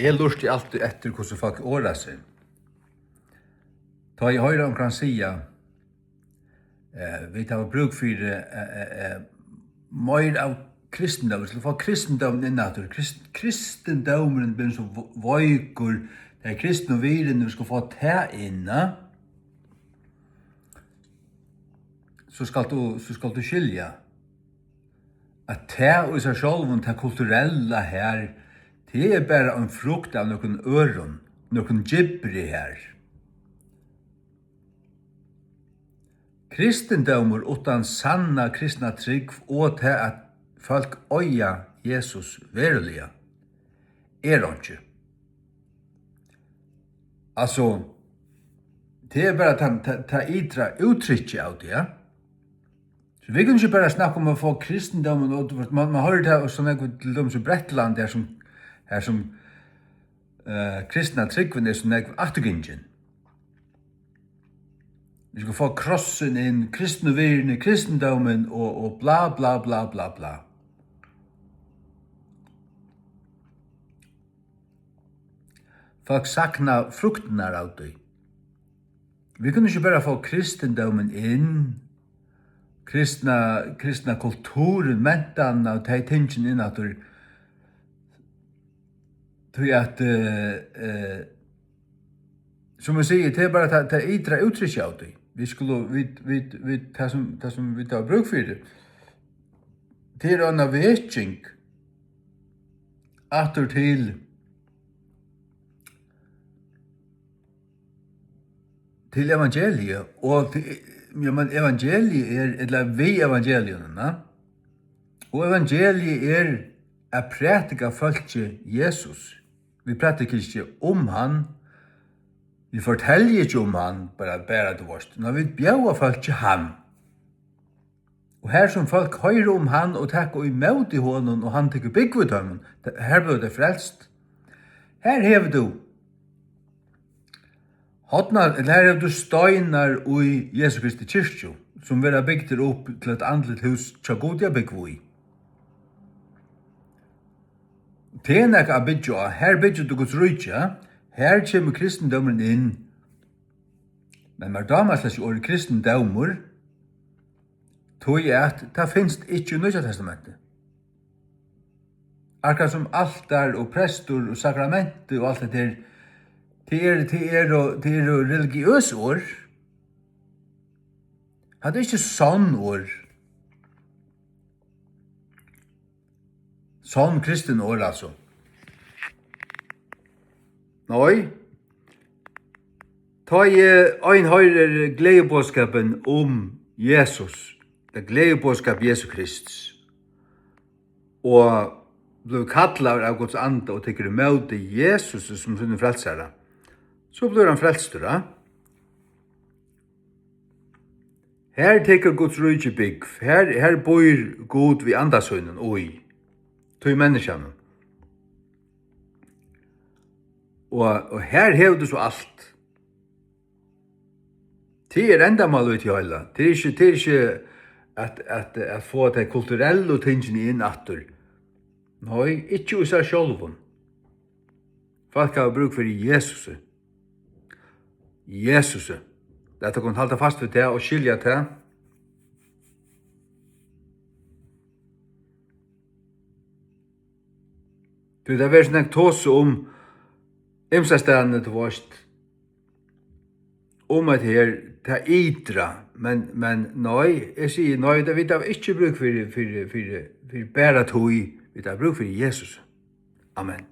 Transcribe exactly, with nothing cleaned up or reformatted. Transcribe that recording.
Eg lurti altíð eftir, hvussu fólk orða seg. Tá eg hoyri onkran siga, eh, vit hava brúk fyri, eh, eh, eh, meir av kristindómi, vit skulu fáa kristindómin inn aftur. Krist-, kristindómurin er blivin so vo-, veikur, tað er kristnu virðini, vit skulu fáa tað inn, eh? So skalt tú, so skalt tú skilja, at tað í sær sjálvum, tað kulturella her, tað er bara ein frukt av nøkrum øðrum, nøkrum gibri her. Kristindómur uttan sanna kristna trúgv og tað, at fólk eiga Jesus veruliga, er einki. Altso, tað er bara tað, tað, tað ytra úttrykkið av tí, ja. So vit kunnu ikki bara snakka um at fáa kristindómin, og tú veist, man, man hoyrir tað so nógv, til dømis í Bretlandi, har sum, har sum, eh, kristna trúgvin er so nógv afturgingin. Vit skulu fáa krossin inn, kristnu virðini, kristindómin og, og bla, bla, bla, bla, bla. Fólk sakna fruktirnar av tí. Vit kunnu ikki bara fáa kristindómin inn, kristna, kristna kulturin, mentanina og tey tingini inn aftur. Tí at, eh, eh, sum eg sigi, tað er bara tað, tað ytra úttrykki av tí. Vit skulu, vit, vit, vit, tað sum, tað sum vit hava brúk fyri, tað er eina vekjing aftur til, til evangeliið, og til, ja, men evangeliið er, ella við evangelium, na? Og evangeliið er at prædika fólki Jesus. Vit prædika ikki um hann, vit fortelja ikki um hann, bara, bara, tú veist, men vit bjóða fólki hann. Og har sum fólk hoyra um hann og taka ímóti honum, og hann tekur búgv í teimum, ta-, har blíva tey frelst. Har hevur tú hornar, ella har hevur tú steinar í Jesu Kristi kirkju, sum verða bygdir upp til eitt andligt hús hjá Gudi at búgva í. Tað er nakað at byggja á. Har byggir tú Guds ríki. Har kemur kristindómurin inn. Men mær dámar slett ikki orðið kristindómur, tí at tað finst ikki í Nýggja Testamenti. Akkurát sum altar og prestur og sakramenti og alt hetta her, tað er, tað eru, tað eru religiøs orð. Hatta er ikki sonn orð. Sonn kristin orð, altso. Nei. Tá ið ein hoyrir gleðiboðskapin um Jesus, tað gleðiboðskap Jesu Krists, og blívur kallaður av Guds anda og tekur ímóti Jesus sum sínum frelsara, so blívur hann frelstur, ja? Har tekur Guds ríki búgv. Har, har býr Gud við anda sínum í tí menniskjanum. Og, og har hevur tú so alt. Tað er endamálið við tí heila. Tað er ikki, tað er ikki at, at, at fáa tey kulturellu tingini inn aftur. Nei, ikki í sær sjálvum. Fólk hava brúk fyri Jesusi. Jesusi. Lat okkum halda fast við tað og skilja tað. Tí tað verður so nógv tosað um ymsastaðni, tú veist, um at her, tað ytra, men, men nei, eg sigi nei, tað vit hava ikki brúk fyri, fyri, fyri, fyri bara tí, vit hava brúk fyri Jesus. Amen.